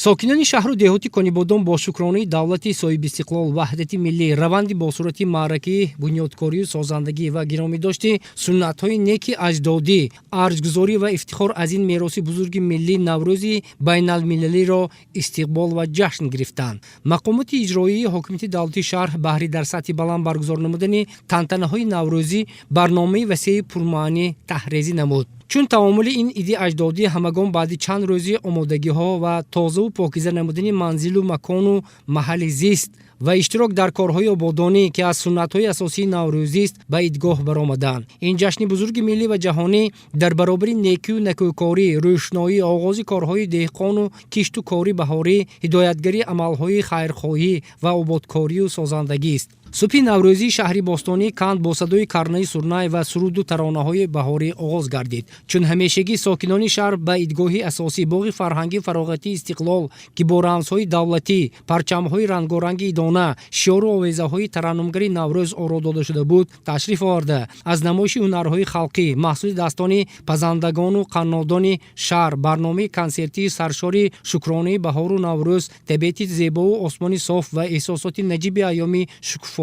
Сокинони шаҳру деҳоти Конибодом бо шукронаи давлати соҳибистиқлол, ваҳдати миллӣ, раванди босуръати маъракаи бунёдкорию созандагӣ ва гиромидошти суннатҳои неки аҷдодӣ, арҷгузорӣ ва ифтихор аз ин мероси бузурги миллӣ Наврӯзи байналмилалиро истиқбол ва ҷашн гирифтанд. Мақомоти иҷроии ҳокимияти давлатии шаҳр баҳри дар сатҳи баланд баргузор намудани тантанаҳои наврӯзӣ барномаи васеи пурмаънӣ таҳрезӣ намуд. Чун таомули ин иди аҷдодӣ, ҳамагон баъди чанд рӯзи омодагиҳо ва тозаву покиза намудани манзилу макону маҳалли зист ва иштирок дар корҳои ободонӣ, ки аз суннатҳои асосии наврӯзист, ба идгоҳ баромаданд. Ин ҷашни бузурги миллӣ ва ҷаҳонӣ дар баробари некию некӯкорӣ, рӯшноӣ, оғози корҳои деҳқону кишту кори баҳорӣ ҳидоятгари амалҳои хайрхоҳӣ ва ободкорию созандагист. Субҳи наврӯзии шаҳри бостонии Канд бо садои карнаю сурнай ва суруду таронаҳои баҳорӣ оғоз гардид. Чун ҳамешагӣ, сокинони шаҳр ба идгоҳи асосӣ, боғи фарҳангию фароғатии Истиқлол, ки бо рамзҳои давлатӣ, парчамҳои рангоранги идона, шиору овезаҳои тараннумгари Наврӯз оро дода шуда буд, ташриф оварда, аз намоиши ҳунарҳои халқӣ, маҳсули дастони пазандагону қаннодони шаҳр, барномаи консертии саршори шукронаи баҳору Наврӯз, табиати зебову осмони соф ва эҳсосоти наҷиби айёми шукуфоӣ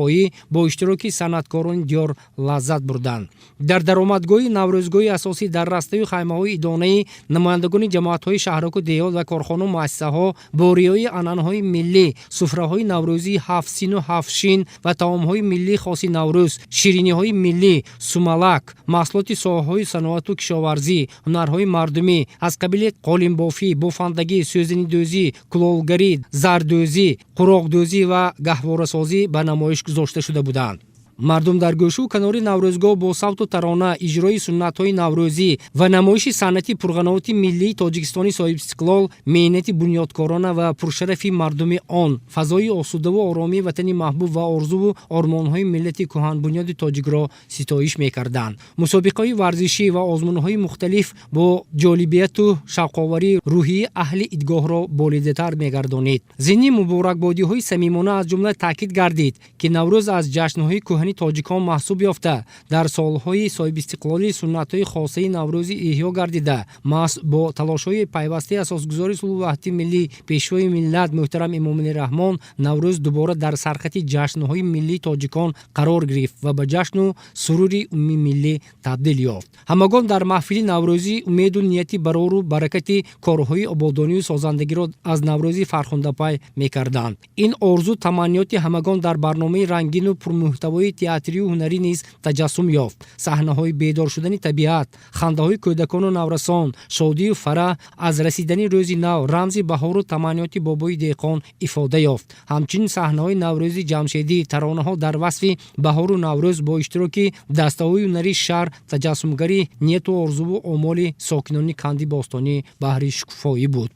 бо иштироки санъаткорони диёр лаззат бурданд. Дар даромадгоҳи наврӯзгоҳи асосӣ, дар растаю хаймаҳои идонаи намояндагони ҷамоатҳои шаҳраку деҳот ва корхону муассисаҳо бо риояи анъанаҳои миллӣ суфраҳои наврӯзии ҳафт сину ҳафт шин ва таомҳои миллии хоси Наврӯз, шириниҳои миллӣ, сумалак, маҳсулоти соҳаҳои саноату кишоварзӣ, ҳунарҳои мардумӣ аз қабили қолинбофӣ, бофандагӣ, сӯзанидӯзӣ, кулолгарӣ, зардӯзӣ, қуроқдӯзӣ ва гаҳворасозӣ ба намоиш гузошта шуда буданд. Мардум дар гӯшаву канори наврӯзгоҳ бо савту тарона, иҷрои суннатҳои наврӯзӣ ва намоиши санъати пурғановати миллии Тоҷикистони соҳибистиқлол, меҳнати бунёдкорона ва пуршарафи мардуми он, фазои осудаву оромии ватани маҳбуб ва орзуву ормонҳои миллати кӯҳанбунёди тоҷикро ситоиш мекарданд. Мусобиқаҳои варзишӣ ва озмунҳои мухталиф бо ҷолибияту шавқоварӣ рӯҳияи аҳли идгоҳро болидатар мегардонид. Зимни муборакбодиҳои самимона, аз ҷумла таъкид гардид, ки Наврӯз аз ҷашнҳои кӯҳани тоҷикон маҳсуб ёфта, дар солҳои соҳибистиқлолӣ суннатҳои хосаи наврӯзӣ эҳё гардида, маҳз бо талошҳои пайвастаи асосгузори сулҳу ваҳдати миллӣ, Пешвои миллат муҳтарам Эмомалӣ Раҳмон Наврӯз дубора дар сархати ҷашнҳои миллии тоҷикон қарор гирифт ва ба ҷашну сурури умумимиллӣ табдил ёфт. Ҳамагон дар маҳфили наврӯзӣ умеду нияти барору баракати корҳои ободонию созандагиро аз Наврӯзи фархундапай мекарданд. Ин орзу таманниёти ҳамагон дар барномаи рангину пурмуҳтавои театрию ҳунарӣ низ таҷассум ёфт. Саҳнаҳои бедор шудани табиат, хандаҳои кӯдакону наврасон, шодию фараҳ аз расидани рӯзи нав, рамзи баҳору таманниёти бобои деҳқон ифода ёфт. Ҳамчунин саҳнаҳои наврӯзи ҷамшедӣ, таронаҳо дар васфи баҳору Наврӯз бо иштироки дастаҳои ҳунарии шаҳр таҷассумгари нияту орзуву омоли сокинони Канди бостонӣ баҳри шукуфоӣ буд.